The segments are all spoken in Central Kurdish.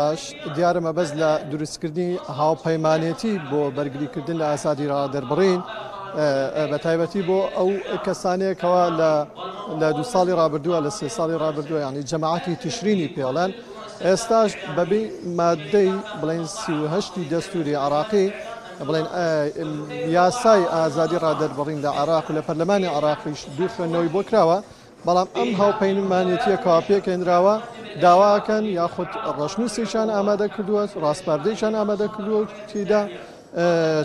باش دیارە مەبەست لە دروستکردنی هاوپەیمانێتی بۆ بەرگریکردن لە ئازادی ڕادەربڕین بە تایبەتی بۆ ئەو کەسانێکەوە لە لە دو ساڵی ڕابردووە لە سێ ساڵی ڕابردووە ینی جەماعەتی تشرینی پێڵەن ئێستاش بەبی مادەی بڵێن 38 دەستوری عراقی بڵێن یاسای ئازادی ڕادەربڕین لە عراق و لە پەرلەمانی عراقیش دوو خوێندنەوەی بۆ کراوە بەڵام ئەم هاوپەیمانێتیە کەوا پێکهێنراوە داواکەن یاخود ڕەشنووسێکیان ئامادە کردووە ڕاسپاردەیەکیان ئامادە کردووە تێدا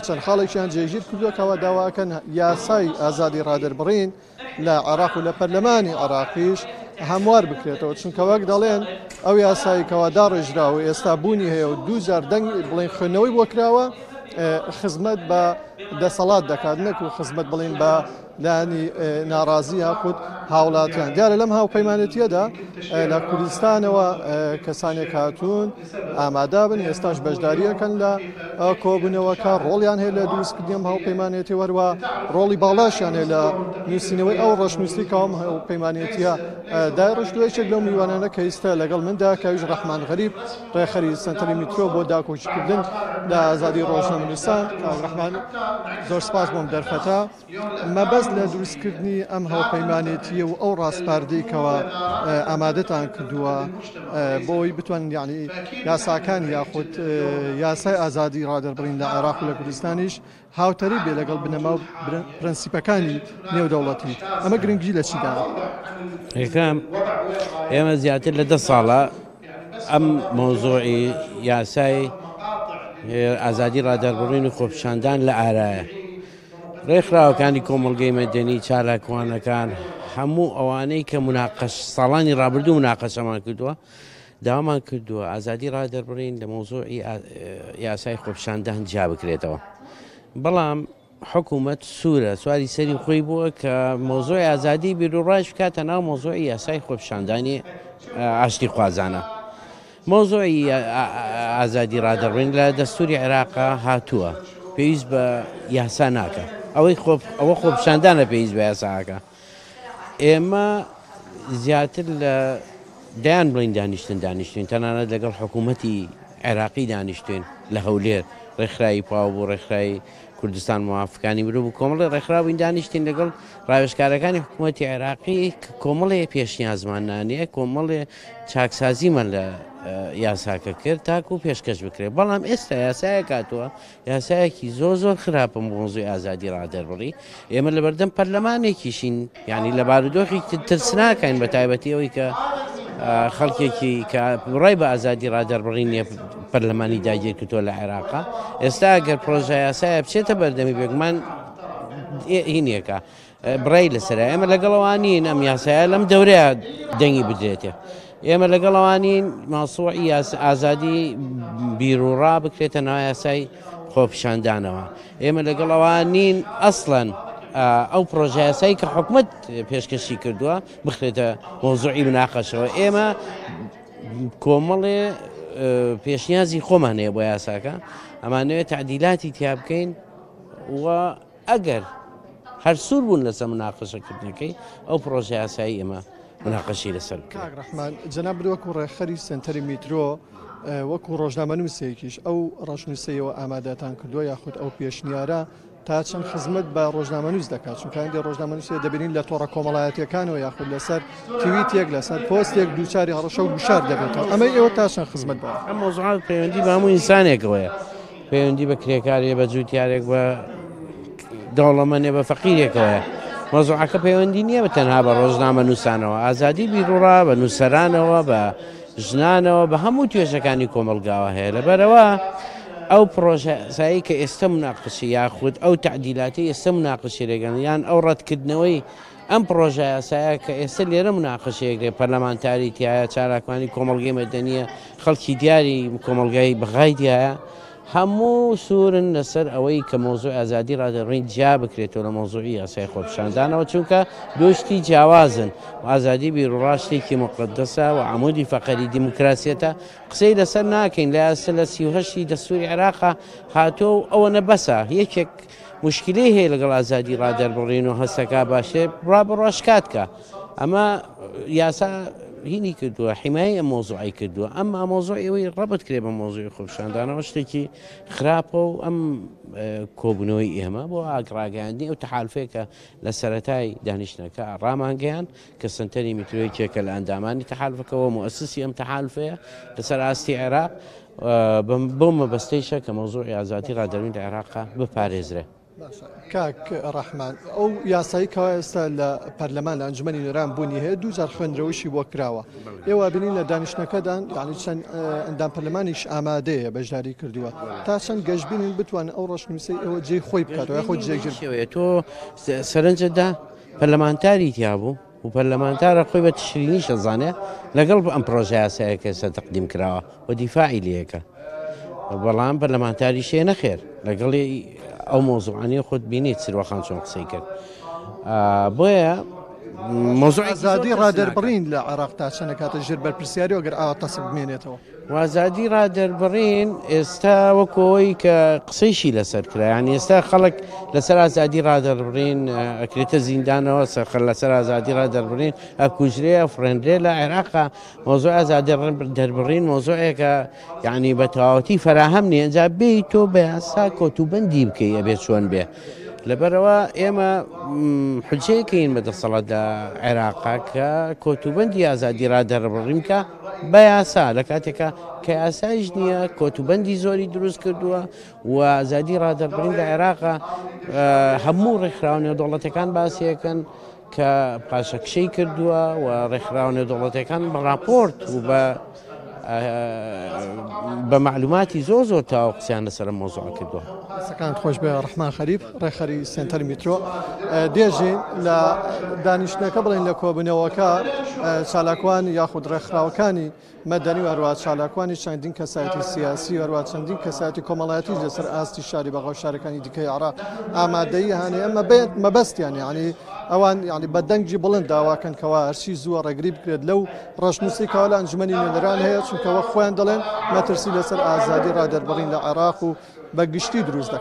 چەند خاڵێکیان جێگیر کردووە کەوا داواکەن یاسای ئازادی ڕادەربڕین لە عێراق و لە پەرلەمانی عێراقیش هەموار بکرێتەوە چونکە وەک دەڵێن ئەو یاسایی کەوا داڕێژراوە و ئێستا بوونی هەیە و دووجار دەنگ بڵێن خوێندنەوەی بۆ کراوە خزمەت بە دەسەڵات دەکات نەکو خزمەت بڵین بە لایەنی ناڕازی یاخود هاوڵاتیان. دیارە لەم هاوپەیمانێتیەدا لە کوردستانەوە کەسانێک هاتوون ئامادەبن ئێستاش بەشداریەکەن لە کۆبوونەوەکە ڕۆڵیان هەیە لە دروستکردنی ئەم هاوپەیمانێتی وەروە ڕۆڵی باڵاشیان هەیە لە نووسینەوەی ئەو ڕەشنووسی کەوم هاوپەیمانێتیە دایڕشتووە. یەکێک لەو میوانانە کە ئیستا لەگەڵ مندا کاویش ڕەحمان غەریب ڕێکخەری سەنتەری میترۆ بۆ داکۆکیکردن لە ئازادی ڕۆژنامەنووسان. کاک ڕەحمان زۆر سپاس بۆم دەرفەتە. مەبەست لە دروستکردنی ئەم هاوپەیمانێتییە و ئەو ڕاسپاردەی کەوا ئامادەتان کردووە بۆ ئەوەی بتوانن یعنی یاساکان یاخود یاسای ئازادی ڕادەربڕین لە عێراق و لە کوردستانیش هاوتەریب بێ لەگەڵ بنەما و پرەنسیپەکانی نێودەوڵەتی ئەمە گرنگی لە چیدا؟ یەکەم ئێمە زیاتر لە دە ساڵە ئەم مەوزوعی یاسای ئازادی ڕادەربڕین و خۆپیشاندان لە ئارایە ڕێکخراوەکانی کۆمەڵگەی مەدەنی، چالاکوانەکان، هەموو ئەوانەی کە مناقەش ساڵانی ڕابردوو مناقەشەمان کردووە، داوامان کردووە ئازادی ڕادەربڕین لە مەوزوعی یاسای خۆپیشاندان جیا بکرێتەوە. بەڵام حکوومەت سوورە سواری سەری خۆی بووە کە مەوزوعی ئازادی بیروڕایش بکاتە ناو مەوزوعی یاسای خۆپیشاندانی ئاشتیخوازانە. مەوزوعی ئازادی ڕادەربڕین لە دەستوری عێراقا هاتووە، پێویست بە یاسا ناکا. ئەوەی خۆ ئەوە خۆپیشاندانە پێویست بە یاساکە. ئێمە زیاتر لە دەیان بڵین دانیشتن دانیشتوین، تەنانەت لەگەڵ حکوومەتی عێراقی دانیشتوین لە هەولێر، ڕێکخراوی پاو بوو، ڕێکخراوی کوردستان مافەکانی مرۆڤ و کۆمەڵی ڕێکخراو بووین دانیشتین لەگەڵ ڕاوێژکارەکانی حکوومەتی عێراقی کە کۆمەڵێ پێشنیازمان نانێ، کۆمەڵێ چاکسازیمان لە یاساکە کرد تاکو پێشکەش بکرێت بەڵام ئێستا یاسایەک هاتووە یاسایەکی زۆر زۆر خراپە مۆزوی ئازادی ڕادەربڕی ئێمە لەبەردەم پەرلەمانێکیشین یعنی لە بارودۆخی ترسناکەین بە تایبەتی ئەوەی کە خەڵکێکی کە بڕای بە ئازادی ڕادەربڕین نیە پەرلەمانی داگیر کردووە لە عێراقا ئێستا ئەگەر پرۆژە یاسایە بچێتە بەردەمی بێگومان هینیەکە بڕای لەسەرە ئێمە لەگەڵ ئەوان نین ئەم یاسایە لەم دەورەیە دەنگی بدرێتێ ئێمە لەگەڵ ئەوان نین ماسوعی یاس ئازادی بیرروڕا بکرێتە ناو یاسای خۆپیشاندانەوە ئێمە لەگەڵ ئەوان نین ئەسڵەن ئەو پرۆژە یاسایی کە حکومت پێشکەشی کردووە بخرێتە مۆزوعی مناقەشەوە ئێمە کۆمەڵێ پێشنیازی خۆمان هەیە بۆ یاساکە ئەمانەوێت تعدیلاتی تیا بکەین و ئەگەر هەر سوور بوون لەسەر مناقەشەکردنەکەی ئەو پڕۆژە یاسایی ئێمە مناقەشەی لەسەر بکرێت. کاک ڕەحمان جەنابت وەکو ڕێکخەری سەنتەری میترۆ وەکو ڕۆژنامەنووسێکیش ئەو ڕەشنووسەیەوە ئامادەتان کردووە یاخود ئەو پێشنیارە تا چەند خزمەت بە ڕۆژنامەنووس دەکات چونکە هەندێک ڕۆژنامەنووسێ دەبینین لە تۆڕە کۆمەڵایەتیەکانەوە یاخود لەسەر تویتێک لەسەر پۆستێک دووچاری هەڕەشە و گوشار دەبێتەوە ئەمەی ئێوە تا چەند خزمەت بە ئەم مەوزوعە پەیوەندی بە هەموو ئینسانێکەوەیە پەیوەندی بە کرێکارێ بە جووتیارێک بە دەوڵەمەنێ بە فەقیرێکەوەیە مەزوعەکە پەیوەندی نییە بە تەنها بە ڕۆژنامە نووسانەوە ئازادی بیرڕا بە نووسەرانەوە بە ژنانەوە بە هەموو توێژەکانی کۆمەلگاوە هەیە لەبەرەوە ئەو پرۆژەسایی کە ئێستا مناقشی یاخود ئەو تعدیلاتی ئێستا مناقشی لەگەن یان ئەو ڕەتکردنەوەی ئەم پرۆژە یاسایە کە ئێستا لێرە مناقشەیەکرێ پەرلەمانتاری تایە چالاکوانی کۆمەڵگەی مەدەنیە خەڵکی دیاری کۆمەڵگای بەغای دیایە هەموو سوورن لەسەر ئەوەی کە مەوزوعی ئازادی ڕادەربڕین جیا بکرێتەوە لە مەوزوعی یاسای خۆپیشاندانەوە چونکە دوو شتی جیاوازن و ئازادی بیروڕا شتێکی موقەدەسە و عەمودی فەقەری دیموکراسیەتە قسەی لەسەر ناکەین لە یاسا لە 38 ی دەستوری عێراقا هاتووە و ئەوەنە بەسە یەکێک مشکلەی هەیە لەگەڵ ئازادی ڕادەربڕین و هەستەکە باشێ بڕا بڕوا شکات کە ئەمە یاسا هینی کردووە حیمایەی ئەم مەوزوعەی کردووە ئەمما مەوزوعی ئەوەی ڕەبت کرێ بە مەوزوعی خۆپیشاندانەوە شتێکی خراپە و ئەم کۆبوونەوەی ئێمە بۆ ئاگڕاگەیاندنی ئەو تەحالفەیە کە لە سەرەتای دانیشتنەکە ڕامانگەیان کە سەنتەری میترۆ یەکێکە لە ئەندامانی تەحالفەکەوە موئەسسی ئەم تەحالفەیە لەسەر ئاستی عێراق بەو مەبەستەیشە کە مەوزوعی ئازادی ڕادەربڕین لە عێراقا بپارێزرێ. باشە کاک ڕەحمان ئەو یاسایی کەوا ئێستا لە پەرلەمان لە ئەنجومەنی نوێنەران بوونی هەیە دوو جار خوێندرەوەشی بۆ کراوە ئێوە بینین لە دانیشتنەکەدان یعنی چەند ئەندام پەرلەمانیش ئامادەیە بەشداری کردووە تا چەند گەشببینن بتوانن ئەو ڕەشنووسەی ئێوە جێی خۆی بکاتەوە یاخود جێگیر شێوەیە تۆ سەرنجت دا پەرلەمانتاری تیا بوو و پەرلەمانتارە خۆی بە تشرینیش ئەزانێ لەگەڵ ئەم پرۆژە یاسایە کە ئێستا تەقدیم کراوە و دیفاعی لێکە بەڵام پەرلەمانتاریش هەیە نەخێر لەگەڵی ئەو مۆزوعانی خۆت بینیت سروەخان چۆن قسەی کرد بۆیە مۆزوع ئازادی ڕادەربڕین لە عێراق تا چەند کاتە ژێر بەرپرسیاری ئەگەر ئاوا تەسک بمێنێتەوە ئازادی ڕادەربڕین ئێستا وەکو ئەوەی کە قسەیشی لەسەر کرا یانی ئێستا خەڵک لەسەر ئازادی ڕادەربڕین ئەکرێتە زیندانەوە سەرخەر لەسەر ئازادی ڕادەربڕین ئەکوژرێ ئەفڕێنرێ لە عێراقا مۆزوع ئازادی دەربڕین مۆزوعێکە یعنی بە تەواوەتی فەراهەم نییە ئینجا بێی تۆ بە یاسا کۆتوبەندی بکەی ئەبێ چۆن بێ لەبەرئەوە ئێمە حجەیەکەین بە دەسەڵات لە عێراقا کە کۆتوبەندی ئازادی ڕادەربڕین بکە بە یاسا لە کاتێکا کە یاسایش نییە کۆتوبەندی زۆری دروست کردووە و ئازادی ڕادەربڕین لە عێراقا هەموو ڕێکخراوە نێودەوڵەتەکان باسیەکەن کە پاشەکشەی کردووە و ڕێکخراوە نێودەوڵەتەکان بە ڕاپۆرت و بە بە مەعلوماتی زۆر زۆر تەواو قسەیان لەسەر ئەم مەوزوعە کردووە. دەستەکانت خۆش بێ ڕەحمان خەریب ڕێکخەری سێنتەری میترۆ دێژین لە دانیشتنەکە بڵێن لە کۆبوونەوەکە چالاکوان یاخود ڕێکخراوەکانی مەدەنی و هەروە چالاکوانی چەندین کەسایەتی سیاسی و هەروە چەندین کەسایەتی کۆمەڵایەتیش لەسەر ئاستی شاری بەغا و شارەکانی دیکەی عێراق ئامادەیی هەنێ ئەمە بێت مەبەستیان یعنی ئەوان یعنی بە دەنگی بڵند داواکەن کەوا هەرچی زووە ڕێگری بکرێت لەو ڕەشنووسی کەوا لە ئەنجومەنی نوێنەران هەیە، چونکە وەک خۆیان دەڵێن مەترسی لەسەر ئازادی ڕادەربڕین لە عێراق و بە گشتی دروست دەکات.